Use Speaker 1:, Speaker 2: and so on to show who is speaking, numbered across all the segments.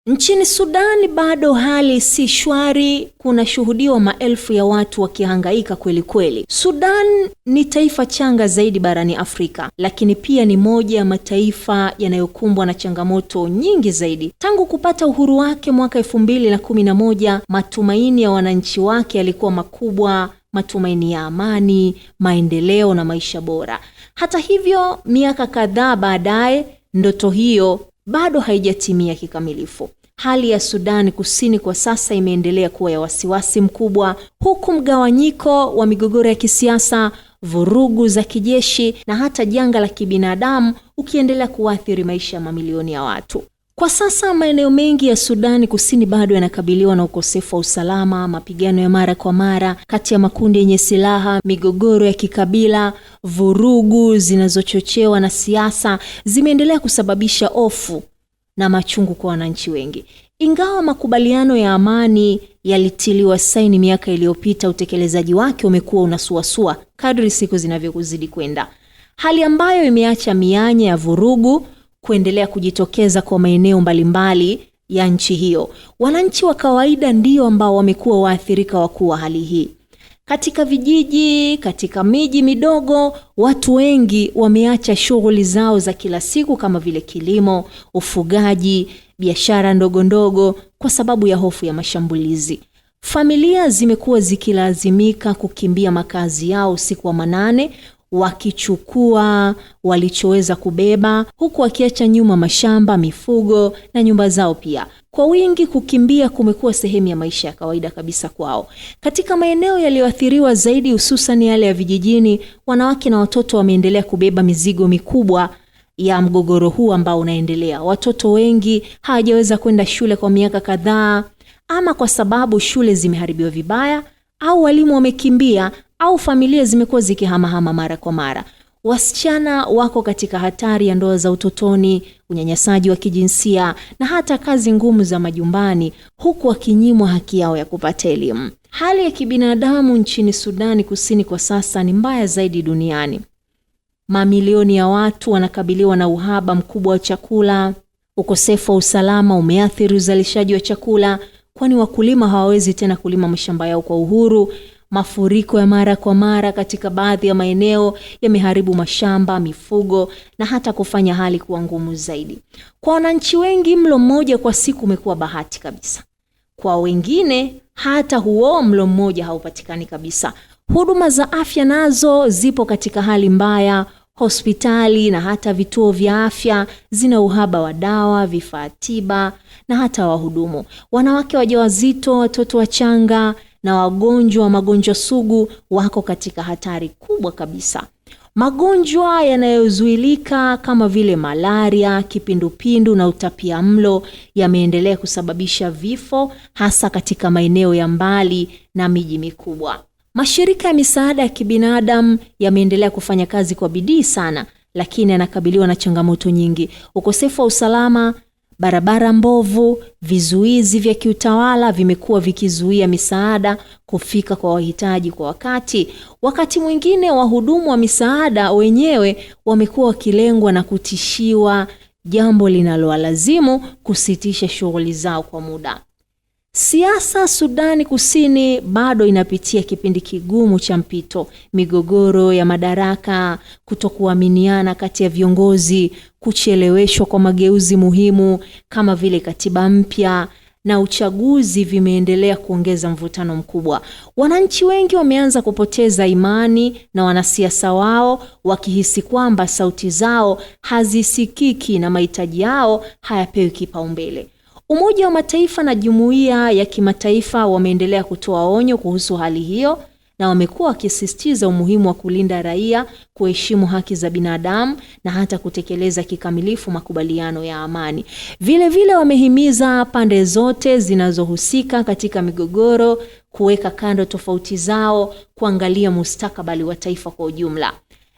Speaker 1: Nchini Sudan bado hali si shwari, kunashuhudiwa maelfu ya watu wakihangaika kweli kweli. Sudan ni taifa changa zaidi barani Afrika, lakini pia ni moja ya mataifa yanayokumbwa na changamoto nyingi zaidi. Tangu kupata uhuru wake mwaka 2011, matumaini ya wananchi wake yalikuwa makubwa, matumaini ya amani, maendeleo na maisha bora. Hata hivyo, miaka kadhaa baadaye, ndoto hiyo bado haijatimia kikamilifu. Hali ya Sudani Kusini kwa sasa imeendelea kuwa ya wasiwasi mkubwa, huku mgawanyiko wa migogoro ya kisiasa, vurugu za kijeshi na hata janga la kibinadamu ukiendelea kuathiri maisha ya mamilioni ya watu. Kwa sasa maeneo mengi ya Sudani Kusini bado yanakabiliwa na ukosefu wa usalama, mapigano ya mara kwa mara kati ya makundi yenye silaha, migogoro ya kikabila, vurugu zinazochochewa na siasa zimeendelea kusababisha hofu na machungu kwa wananchi wengi. Ingawa makubaliano ya amani yalitiliwa saini miaka iliyopita, utekelezaji wake umekuwa unasuasua kadri siku zinavyozidi kwenda, hali ambayo imeacha mianya ya vurugu kuendelea kujitokeza kwa maeneo mbalimbali ya nchi hiyo. Wananchi wa kawaida ndio ambao wamekuwa waathirika wakuu wa hali hii. Katika vijiji, katika miji midogo, watu wengi wameacha shughuli zao za kila siku kama vile kilimo, ufugaji, biashara ndogo ndogo kwa sababu ya hofu ya mashambulizi. Familia zimekuwa zikilazimika kukimbia makazi yao usiku wa manane, wakichukua walichoweza kubeba, huku wakiacha nyuma mashamba, mifugo na nyumba zao pia. Kwa wingi kukimbia kumekuwa sehemu ya maisha ya kawaida kabisa kwao. Katika maeneo yaliyoathiriwa zaidi, hususan yale ya vijijini, wanawake na watoto wameendelea kubeba mizigo mikubwa ya mgogoro huu ambao unaendelea. Watoto wengi hawajaweza kwenda shule kwa miaka kadhaa, ama kwa sababu shule zimeharibiwa vibaya, au walimu wamekimbia, au familia zimekuwa zikihamahama mara kwa mara. Wasichana wako katika hatari ya ndoa za utotoni, unyanyasaji wa kijinsia na hata kazi ngumu za majumbani, huku wakinyimwa haki yao ya kupata elimu. Hali ya kibinadamu nchini Sudani Kusini kwa sasa ni mbaya zaidi duniani. Mamilioni ya watu wanakabiliwa na uhaba mkubwa wa chakula. Ukosefu wa usalama umeathiri uzalishaji wa chakula, kwani wakulima hawawezi tena kulima mashamba yao kwa uhuru. Mafuriko ya mara kwa mara katika baadhi ya maeneo yameharibu mashamba, mifugo na hata kufanya hali kuwa ngumu zaidi. Kwa wananchi wengi, mlo mmoja kwa siku umekuwa bahati kabisa. Kwa wengine, hata huo mlo mmoja haupatikani kabisa. Huduma za afya nazo zipo katika hali mbaya. Hospitali na hata vituo vya afya zina uhaba wa dawa, vifaa tiba na hata wahudumu. Wanawake wajawazito, watoto wachanga na wagonjwa wa magonjwa sugu wako katika hatari kubwa kabisa. Magonjwa yanayozuilika kama vile malaria, kipindupindu na utapiamlo yameendelea kusababisha vifo, hasa katika maeneo ya mbali na miji mikubwa. Mashirika ya misaada ya kibinadamu yameendelea kufanya kazi kwa bidii sana, lakini yanakabiliwa na changamoto nyingi: ukosefu wa usalama, barabara mbovu, vizuizi vya kiutawala vimekuwa vikizuia misaada kufika kwa wahitaji kwa wakati. Wakati mwingine wahudumu wa misaada wenyewe wamekuwa wakilengwa na kutishiwa, jambo linalowalazimu kusitisha shughuli zao kwa muda. Siasa Sudani Kusini bado inapitia kipindi kigumu cha mpito. Migogoro ya madaraka, kutokuaminiana kati ya viongozi, kucheleweshwa kwa mageuzi muhimu kama vile katiba mpya na uchaguzi vimeendelea kuongeza mvutano mkubwa. Wananchi wengi wameanza kupoteza imani na wanasiasa wao, wakihisi kwamba sauti zao hazisikiki na mahitaji yao hayapewi kipaumbele. Umoja wa Mataifa na jumuiya ya kimataifa wameendelea kutoa onyo kuhusu hali hiyo na wamekuwa wakisisitiza umuhimu wa kulinda raia, kuheshimu haki za binadamu na hata kutekeleza kikamilifu makubaliano ya amani. Vile vile wamehimiza pande zote zinazohusika katika migogoro kuweka kando tofauti zao, kuangalia mustakabali wa taifa kwa ujumla.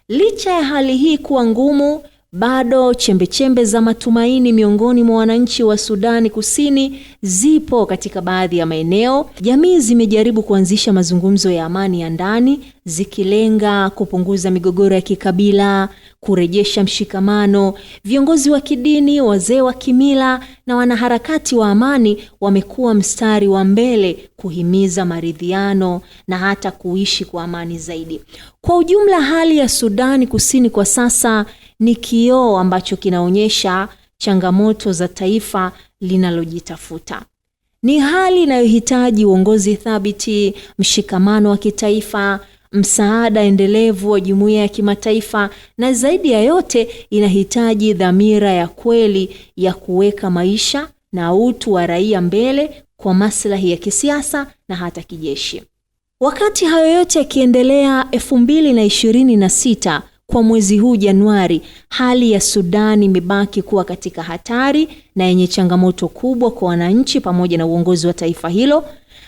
Speaker 1: Licha ya hali hii kuwa ngumu, bado chembechembe za matumaini miongoni mwa wananchi wa Sudani Kusini zipo katika baadhi ya maeneo. Jamii zimejaribu kuanzisha mazungumzo ya amani ya ndani, zikilenga kupunguza migogoro ya kikabila, kurejesha mshikamano. Viongozi wa kidini, wazee wa kimila na wanaharakati wa amani wamekuwa mstari wa mbele kuhimiza maridhiano na hata kuishi kwa amani zaidi. Kwa ujumla, hali ya Sudani Kusini kwa sasa ni kioo ambacho kinaonyesha changamoto za taifa linalojitafuta. Ni hali inayohitaji uongozi thabiti, mshikamano wa kitaifa, msaada endelevu wa jumuiya ya kimataifa na zaidi ya yote inahitaji dhamira ya kweli ya kuweka maisha na utu wa raia mbele kwa maslahi ya kisiasa na hata kijeshi. Wakati hayo yote yakiendelea, 2026 kwa mwezi huu Januari, hali ya Sudan imebaki kuwa katika hatari na yenye changamoto kubwa kwa wananchi pamoja na uongozi wa taifa hilo.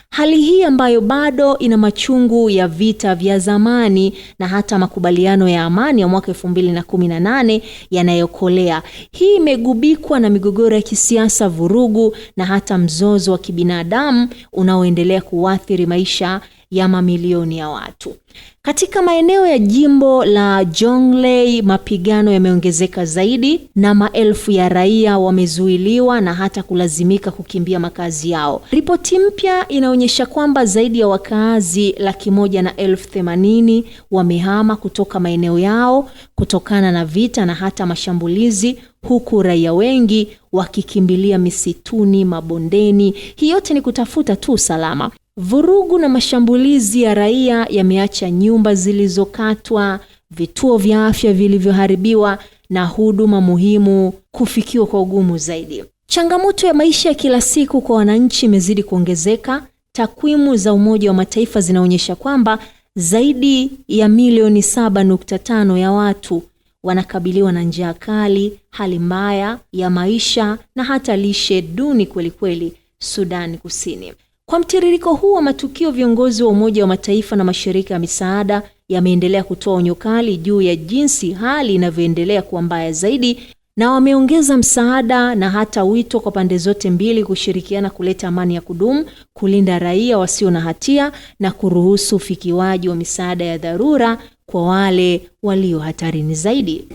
Speaker 1: Hali hii ambayo bado ina machungu ya vita vya zamani na hata makubaliano ya amani ya mwaka 2018 yanayokolea. Hii imegubikwa na migogoro ya kisiasa, vurugu na hata mzozo wa kibinadamu unaoendelea kuathiri maisha ya mamilioni ya watu. Katika maeneo ya jimbo la Jonglei, mapigano yameongezeka zaidi na maelfu ya raia wamezuiliwa na hata kulazimika kukimbia makazi yao. Ripoti mpya inaonyesha kwamba zaidi ya wakaazi 180,000 wamehama kutoka maeneo yao kutokana na vita na hata mashambulizi, huku raia wengi wakikimbilia misituni, mabondeni. Hii yote ni kutafuta tu usalama. Vurugu na mashambulizi ya raia yameacha nyumba zilizokatwa, vituo vya afya vilivyoharibiwa na huduma muhimu kufikiwa kwa ugumu zaidi. Changamoto ya maisha ya kila siku kwa wananchi imezidi kuongezeka. Takwimu za Umoja wa Mataifa zinaonyesha kwamba zaidi ya milioni 7.5 ya watu wanakabiliwa na njaa kali, hali mbaya ya maisha na hata lishe duni kweli kweli Sudan Kusini. Kwa mtiririko huu wa matukio, viongozi wa Umoja wa Mataifa na mashirika ya misaada yameendelea kutoa onyo kali juu ya jinsi hali inavyoendelea kuwa mbaya zaidi, na wameongeza msaada na hata wito kwa pande zote mbili kushirikiana kuleta amani ya kudumu, kulinda raia wasio na hatia na kuruhusu ufikiwaji wa misaada ya dharura kwa wale walio hatarini zaidi.